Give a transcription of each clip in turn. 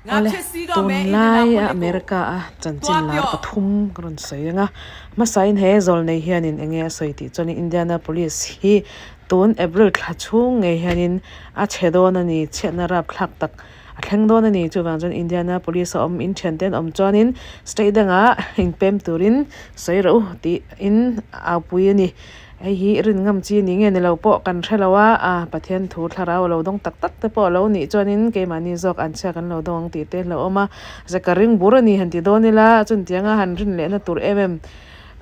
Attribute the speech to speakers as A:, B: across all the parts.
A: Awle, tunlaia America a chanchin lar pathum ka rawn sawi ang a, hmasain he zawlnei hianin eng nge a sawi tih chuanin Indianapolis hi tun April thla chhung ngei hianin a chhe dawn a ni, chhiatna rapthlak tak a thleng dawn a ni. Chuvang chuan Indianapolis a awm inthiante an awm chuanin state dangah inpem turin sawi rawh u tiin a aupui a ni. Hei hi rin ngam chi ni nge ni lo pawh kan hre lo a, a Pathian thu thlarau a lo dawng tak tak te pawh a lo nih chuanin keimahni zawk an chhia kan lo dawng ang tih te hlauh awm a, ze ka ring bur a ni han ti dawn ila chuntianga han rin lehna tur em em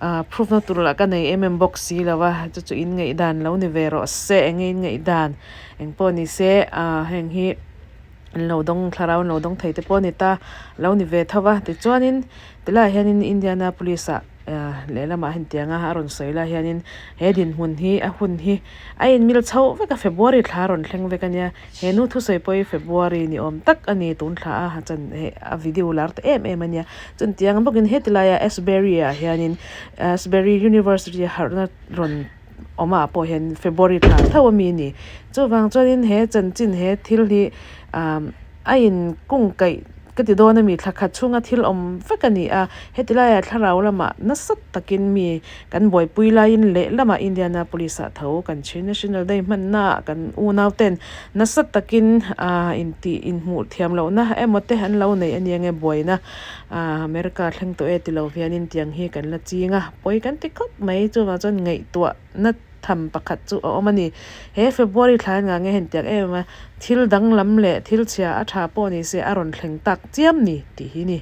A: ah proof na tur lah ka nei em em bawk si lo a, chu chu in ngaihdan lo ni ve rawh se eng nge in ngaihdan eng pawh ni se ah heng hi an lo dawng thlarau an lo dawng thei te pawh a ni ta lo ni ve tho va tichuanin tilaiah hianin Indianapolis ah. Lehlamah hetianga a rawn sawi lai hianin he dinhmun hi a hun hi a inmil chhoh vek a, February thla a rawn thleng vek a nia. He nu thusawi pawh hi February ni awm tak a ni tun thla a chan he a video lar ta em em a nia. Chutiang bawkin heti laia Asbury ah hianin Asbury University a harhna rawn awm ah pawh hian February thla tho a mi a ni. Chuvang chuanin he chanchin he thil hi ah A in kungkaih ka ti dawn a mi thla khat chhunga thil awm vek a ni a, heti laiah thlarau lamah nasa takin mi kan buaipui laiin lehlamah Indianapolis ah tho kan chhin National Day hmannaah kan unau ten nasa takin ah intih inhmuh thiam lohna emaw te an lo nei a nia nge buaina ah America thleng tawh e ti lo hianin tiang hi kan la ching a, pawi kan ti khawp mai chuvang chuan ngaihtuahna tham pakhat chu a awm a ni. He February thla hian ngang nge hentiang em em a, thil danglam leh thil chhia a tha pawh ni se a rawn thleng tak chiam ni tih hi ni.